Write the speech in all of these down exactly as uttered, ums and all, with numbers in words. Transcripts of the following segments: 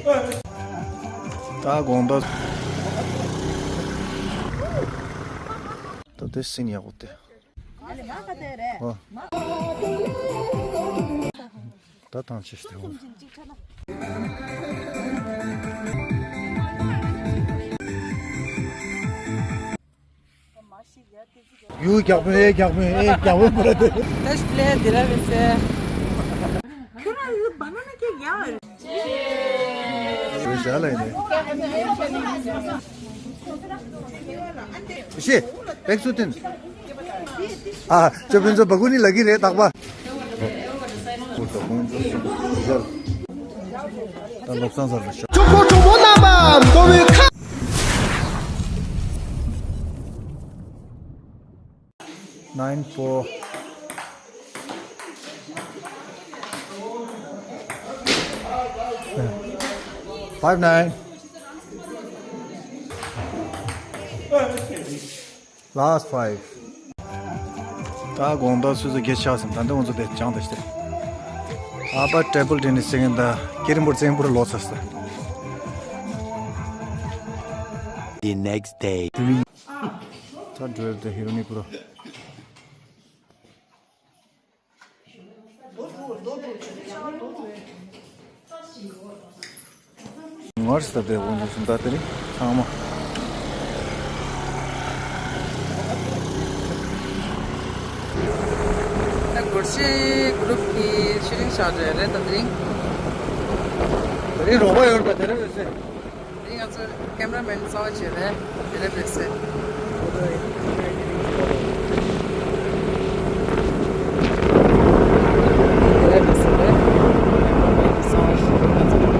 ད་དགོང་དག་ད་དེ་སྲིན་ཡག་པོ་དེ། ཨོ། ད་ཐང་ཆད་སྟེ་འོང་། ཡུ་རྒྱག་པོ་ཨེ་རྒྱག་པོ་ཨེ་རྒྱག་པོ་པོ་ར་དེ། ད་ཤི་ལེ་དེ་ར་བེ་སེ། ཁྱོད་རང་ཡུ་བ་ན་ན་ཀེག་ཡ། ཞོ་ཞ་ལ་ཡིན་ནས། ཤེ། བེག་སུ་ཏིན། ཨ། ཅོ་ཕིན་ཚོ་བ་གུ་ནི་ལ་གི་རེད་རྟག་པ། ད་ལོ་བསང་ཟ་རུ་ཤོག་ཅོག་པོ་གྲོགས་པོ་རྣམ་པ་མདོ་བོའི་ཁ། Nine four. Five nine. Last five. ད་དགོང་དག་སུད་སི་གེ་ཆགས་སམ་ད་འདི་ང་ཚོ་དེ་སྦྱངས་ཏེ་ཤི་ཏེ། ཨ་པ་ཊེ་བལ་ཊེ་ནི་སི་ཟེར་མཁན་ད་ཀེ་རམ་བོར་ཌི་ཙེང་པོ་ར་ལོ་ཚར་སོང་། The next day. ད་འགྲོ་ཡོད་དེ་ཧི་རོ་ནི་པུ་རོ། ངར་སྟབས་བདེ་པོ་འདུག་སུམ་ད་དེ་རིང་ཚང་མ། ད་སྒོར་གཞས་གུ་རུབ་ཀྱི་ཤི་རིང་ཤག་རེད་རེད་ད་དེ་རིང་། དེ་རིང་རོགས་པ་ཡོད་པ་དེ་རིང་རེད་ཟེར། དེ་ང་ཚོ་ཀེམ་ར་མེན་གསར་པ་བྱས་རེད། དེ་རེད་པས་སེ། དེ་རེད་པས་སེ་རེད། ཀེམ་ར་མེན་གསར་པ་བྱས་རེད་ང་ཚོ།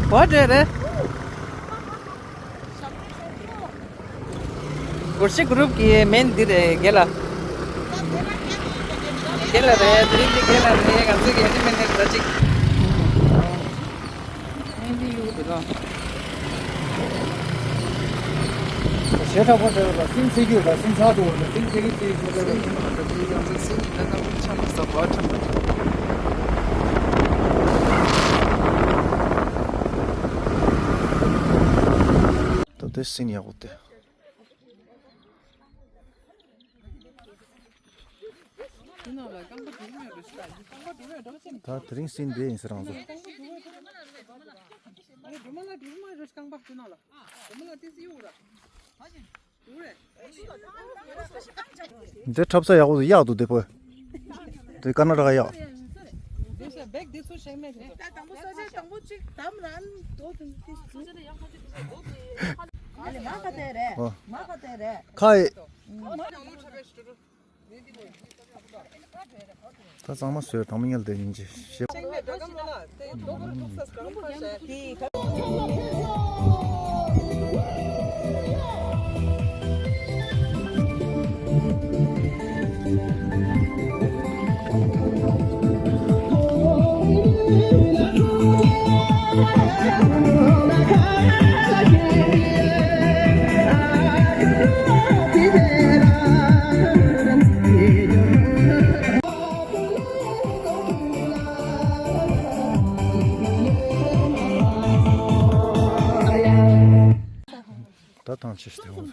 བ་འདྲ་རེད། སྒོར་གཞས་གུ་རུབ་ཀྱི་མེན་འདི་རེད་རྒན་ལགས། རྒན་ལགས་རེད། དེ་རིང་འདི་རྒན་ལགས་རེད། ང་ཚོ་གི་ཨེ་ཊེན་མེན་ཊི་འདྲ་ཅིག་ཨེ་འདི་ཡོད་དེ་ལ། ཞེ་དྲག་པོ་འདྲ་བ་སིང་ཚེ་རྒྱུ་དང་སིང་ཚ་དུ་བ་སིང་ཚེ་རྒྱུ་ཚེ་རྒྱུ་དང་སིང་ཡང་ཚེ་སིང་ད་ནམ་ཆ་མ་ས་བ་ཆ་མ་ད་དེ་སིང་ཡག་པོ་དེ། ད་དེ་རིང་སྲིན་འདི་ཡིན་ཟེར་རང་ཚོ། འདི་འཁྲབ་ས་ཡག་པོ་གཡག་འདུག་དེ་པོ། དེ་ཀར་ན་ཊ་ཀ་གཡག་ཁ་ཡི། ད་གཙང་མ་བཟོས་དང་མི་ཉལ་དེ་ཡིན་གྱི་ཞེས། ད་ཐང་ཆད་སྟེ་འོང་།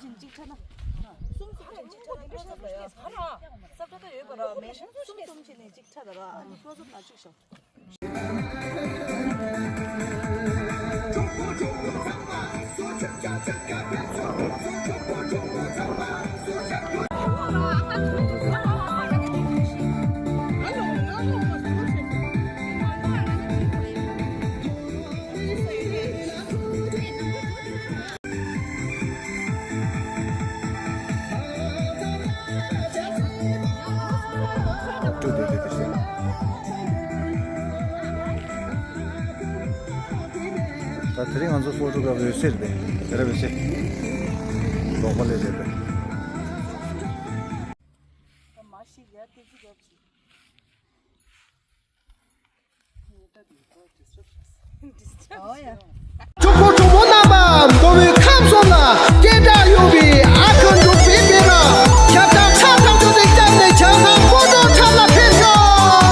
ད་དེ་རིང་ང་ཚོ་ཕོ་ཊོ་གྷ་རབ་འོད་ཟེར་རེད་པས། ཟེར་ར་འོད་ཟེར། ལོག་པ་ལས་རེད་པས། གྲོགས་པོ་གྲོགས་མོ་རྣམ་པ། མདོ་དབུས་ཁམས་གསུམ་ལ་སྐད་གྲགས་ཡོད་པའི་ཨ་ཁུ་འབྲུག་པའི་སྤེ་ར། ཁྱབ་བསྒྲགས་ཚགས་ཚུད་པོ་ཞིག་བརྒྱབ་ནས་ཇ་ཁང་སྤོ་ཏོ་འཁྲབ་ལ་ཕེབས་ཤོག་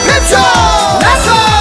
ཕེབས་ཤོག་ལགས་སོ།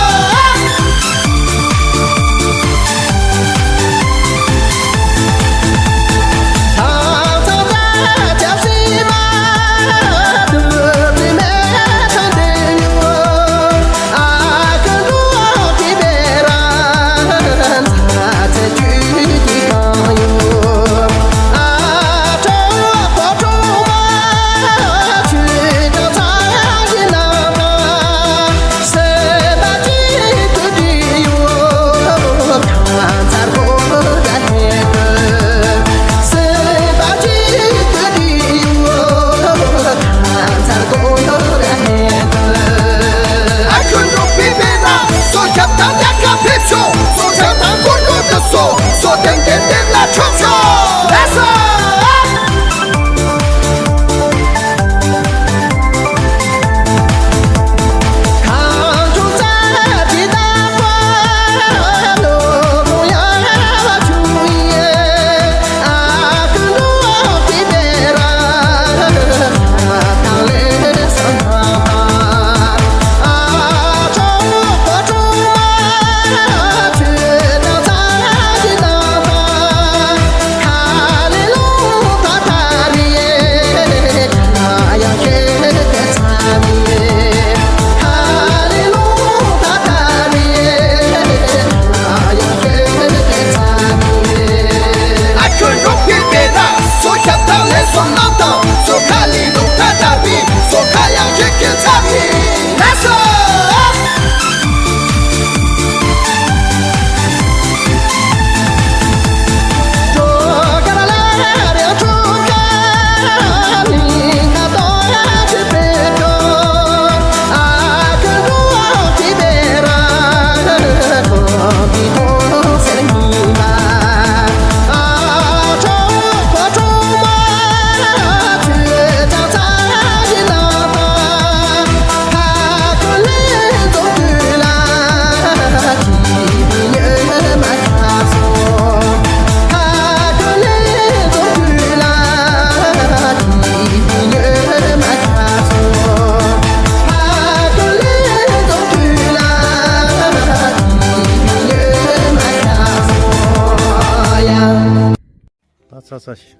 ད་ཚ་ཚ་ཞིག་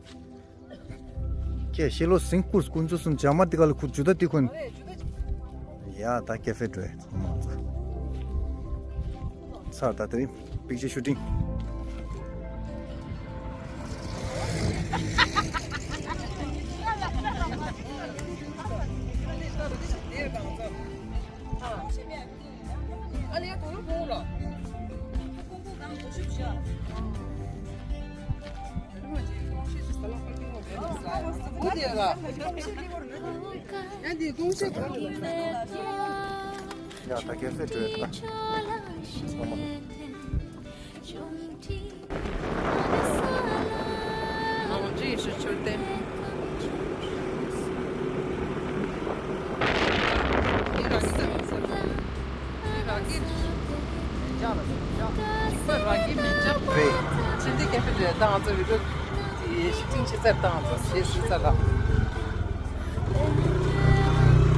ཀྱེ་ཤེ་ལོ་སིང་ཀུར་སྐུ་མཆུ་སུན་ཇ་མ་ཏི་ཀ་ལ་ཁུ་ཇུ་ད་ཏི་ཁོན། ཡ་ད་ཀེ་ཧྥེ་འགྲོ་ཡ་ཚང་མ་ཚ། ཚར་ད་དེ་རིང་པིག་ཅར་ཤུ་ཊིང་། ཡ་ད་ཀེ་ཧྥེ་འགྲོ་ཡ་ད། ཨ་མ་ཅི་ཡིན་ཤོད་ཆོད་དེ། འདི་རང་གི་ཚ་མི་ཚ། འདི་རང་གི་མི་འཇགས་ལ་མི་འཇགས། ཁྱིམ་པ་རང་གི་མི་འཇགས། རེད། ཕྱི་འདི་ཀེ་ཧྥེ་རེད་ད། ང་ཚོ་བི་ཌི་ཡོ་ཞིབ་ཅིང་ཆེ་ཚར་བཏང་ཚོ་ཞེས་ཟེར་ཚར་ལ།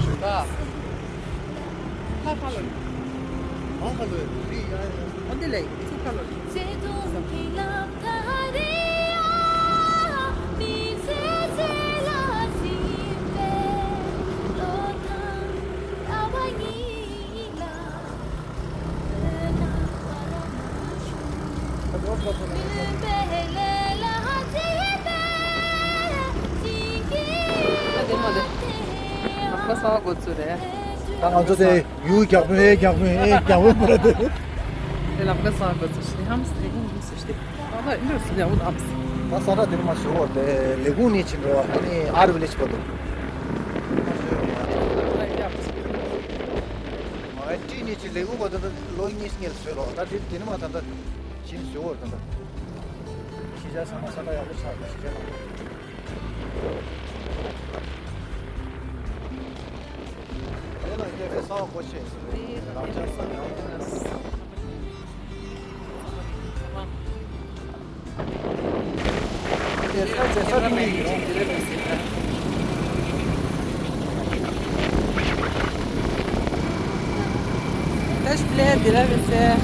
ཞུ་ད། ཁ་ཁ་ལོ། ཨང་ཁ་ལོ་རི་ཡ་ཡ། ཨོ་འདི་ལས་ཚུགས་ཁ་ལོ། ལམ་ཁ་སང་འགོ་ཚུགས་རེད། ད་ང་ཚོ་དེ་ཡུལ་རྒྱག་པོ་ཨེ་རྒྱག་པོ་ཨེ་རྒྱག་པོ་པ་རེད། དེ་ལམ་ཁ་སང་འགོ་ཚུགས་ཤི་ཧམ་སི་ཧམ་སི་ཨ་མ་ཨིན་འགྲོ་སི་ཉ་བོ་ཨམ་སི། ད་ས་ར་དེར་མ་ཞུ་བ་དེ་ལས་ཁུངས་ནས་ཕྱིན་འགྲོ་བ་ཨ་ནི་ཨར་ཝི་ལེ་ཇི་བར་དུ། མ་ཨེ་ཏི་ནས་ཕྱིན་ལས་ཁུངས་བར་དུ་ལོ་གཉིས་སྔོན་ལ་བཟོས་རོགས། ད་དེ་དེ་ནི་མ་ད་ལྟ་ཕྱིན་ཞུ་བ་ད་ལྟ་ཤི་ཇ་ཚང་མ་ས་ར་ཡག་པོ་ཆགས་ཤི་ཇ་ནང་། དེ་ལ་སྐྱེ་འཕེལ་ས་འོག་སྒོ་ཕྱེ། རང་ཅག་ས་ཡང་དེ་ས་དེ་ས་དེ་ནས་ཡིན། Play འདི་ལ་རེད་ཟེར།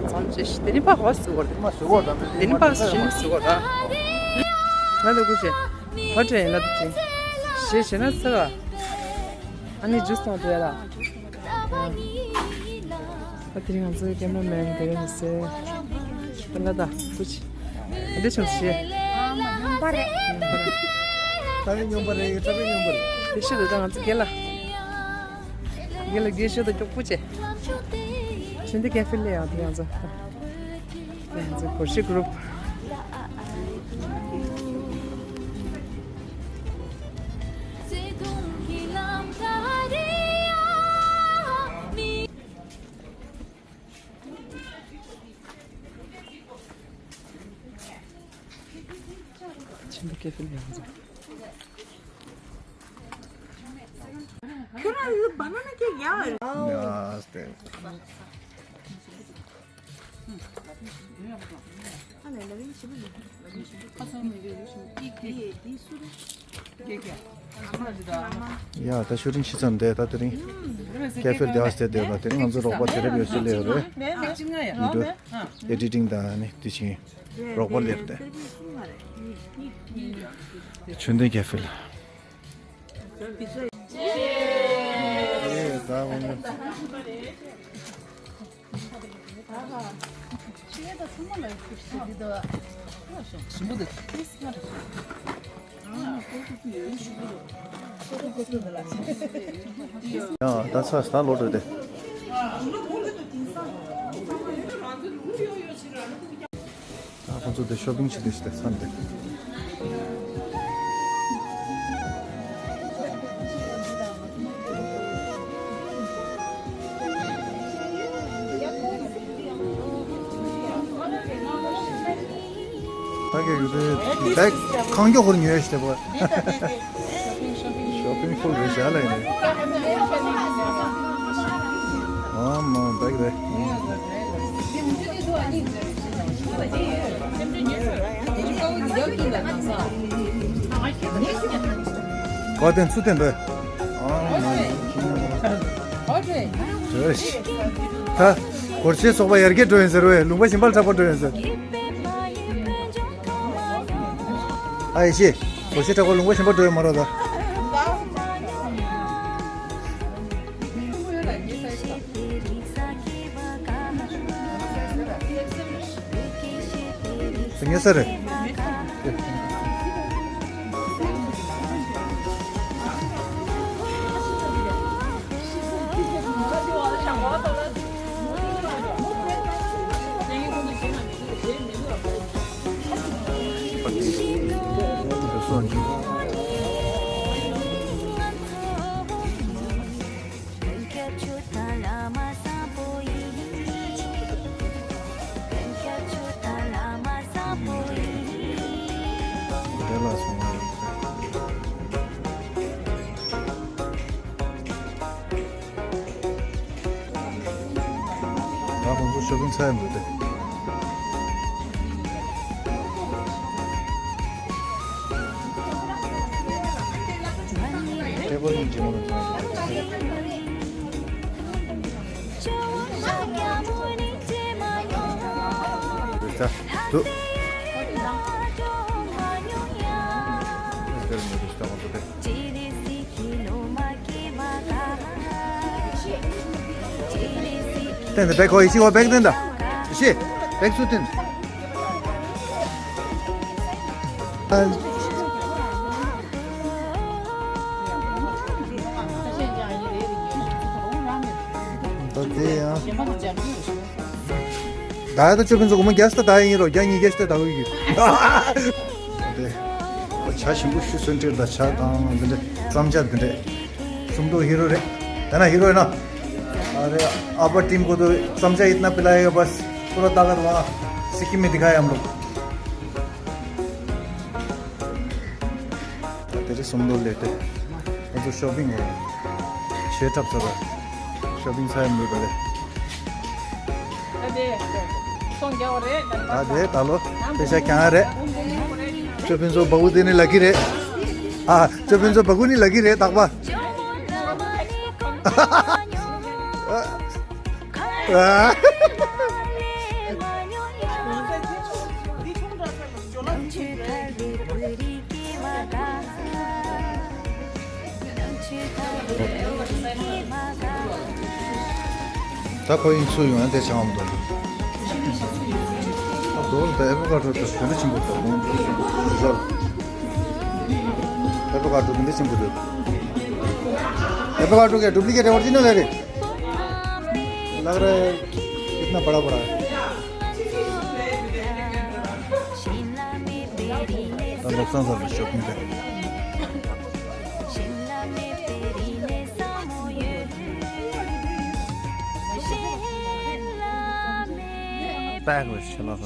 ཙམ་ཅིག་དེ་ནི་ཕ་གོ་སུ་གོ་དེ་ནི་ཕ་གོ་སུ་གོ་ར། ང་ལ་གུ་ཤེ་ཧོ་ཏྲེ་ལ་དུ་ཅི་ཤེ་ཤེ་ན་ཚ་ག་ཨ་ནི་ཇུས་ཏང་དུ་ཡ་ལ། ཨ་དེ་རིང་ང་ཚོའི་ཀེ་མ་ར་མེན་དེ་རིང་ཟེར། ད་ལ་ད་ཀུ་ཅི་འདི་ཆུང་ཤེ། སྙོམས་པ་རེད། སྙོམས་པ་རེད། ད་རེས་སྙོམས་པ་རེད། ད་རེས་སྙོམས་པ་རེད། དེ་ཤི་དུ་ད་ང་ཚོ་རྒན་ལ། རྒན་ལ་རྒན་ཤོད་དུ་ཀྱོག་པོ་བྱས། ཆུན་དེ་ཀེ་ཧྥེ་ལ་ཡང་དེ་ང་ཚོ། ང་ཚོ་གོར་ཤི་གུ་རུབ། ཆེན་པོ་ཀེ་ཧྥེ་ལ་ཡང་ཚོ། ཁྱོད་རང་ཡོད་བ་ན་ན་ཀྱེ་ཡ། ཡ་སྟེ། ཡ་ད་ཤུ་རིང་ཕྱི་ཙམ་བསྡད། ད་དེ་རིང་ཀེ་ཧྥེ་ལ་བསྡད་པ་དེ་རིང་ང་ཚོ་རོགས་པ་དུས་རབས་ཡོད་ཚད་སླེབས་ཡོད་རེད། ཡིན་འགྲོ། ཨེ་ཌི་ཊིང་དང་ནི་དེ་བཞིན་རོགས་པ་སླེབས་ཏེ། ཆུ་འདོན་ཀེ་ཧྥེ་ལ། ཡང་ད་ཚ་ད་ལོ་འགྲོ་དེ། ད་ཁོང་ཚོ་དེ་ཤོ་པིང་བྱེད་དུས་ཤི་དེ་མཚམས་དེ། ད་ག་ཡུ་རེ་བེག་གང་མགྱོགས་ཁོར་ཉོས་ཤི་དེ་བ། ཤོ་པིང་ཕུལ་རེད་བཞག་ལ་ཡིན། ཨ་མ་བེག་རེད། ཀོ་ཏན་ཚུ་ཏན་འདོད། ཨ་མ། ད་སྒོར་གཞས་ཚོགས་པ་ཡར་རྒྱས་འགྲོ་ཡིན་ཟེར་བས། ལུང་པ་ཞིམ་པ་ལ་དྲག་པོ་འགྲོ་ཡིན་ཟེར། ཨ་ཡེ་ཤེས། གོ་ཤེས་དྲག་པོ་ལུང་པ་ཞིམ་པ་འགྲོ་ཡོད་མ་རོགས་ད། སུ་ཉོས་ས་རེད། ད་ཁོང་ཚོ་ཤོ་པིང་ཚར་ཡོད་མ་རེད། ཏེ་བོ་ལིང་ཅི་མོ་རེད། ད་དུ། ཏན་ཏན་བེག་ཁོ་ཡི་ཤི་ཁོ་བེག་ཏན་ད། ཤི། བེག་སུ་ཏན། ད་དེ་ཡང་། ད་ཡ་ད་ཅོ་ཕིན་ཚོ་གོ་མ་རྒྱ་སྟ་ད་ཡིན་རོ་རྒྱ་ཉིས་རྒྱ་སྟ་ད་གོ་ཡི། དེ། ཆ་ཞིམ་པོ་ཞུ་སོན་ཏྲེར་ད་ཆ་དང་འདི་འདྲ་རྩམ་ཇ་འདི་འདྲ། སུམ་མདོ་ཧི་རོ་རེད། है ना, हीरो है ना। अरे, आपा टीम को तो समझा इतना पिलाएगा बस, पूरा ताकत वहाँ सिक्किम में दिखाए हम लोग। तेरे सुंदर लेटे। और तो शॉपिंग हो। छे टप सर। शॉपिंग साइड में पहले। ཨ་དེ་ད་ལོ་དཔེ་ཆ་གྱང་རེད། ཅོ་ཕིན་སོ་སྦ་གུ་དེ་ནི་ལ་ཀི་རེད། ཨ་ཅོ་ཕིན་སོ་སྦ་གུ་ནི་ལ་ཀི་རེད་རྟག་པ། ཨ། ད་ཁོ་ཡིན་ཚུར་ཡོང་ཡང་དེ་ཆང་མ་འདུག་ཨ་དོ་ད་ཨེ་བོ་ཀ་ཏྲོ་ད་དེ་འདྲ་ཆེན་པོ་འདུག་ཨེ་བོ་ཀ་ཏྲོ་དེ་འདྲ་ཆེན་པོ་འདུག་ཨེ་བོ་ཀ་ཏྲོ་གི་ཌུབ་ལི་ཀེ་ཊི་ཨོ་རི་ཇི་ནལ་རེད། लग रहा है कितना बड़ा बड़ा है। ད་ལོ་བསང་ཟ་བའི་ཤོ་ཕིང་རེད། པེག་ལ་ཤི་ལ་ཧ།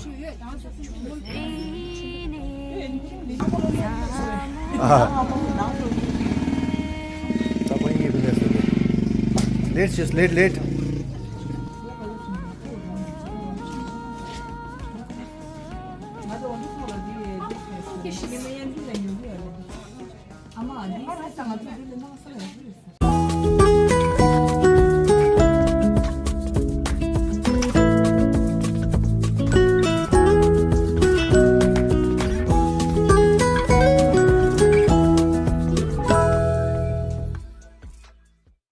ཨ། ད་པ་ཡིན་ཡིན་པའི་ལས་སུ་རེད། ལེཊ་ཤིས་ལེཊ་ལེཊ།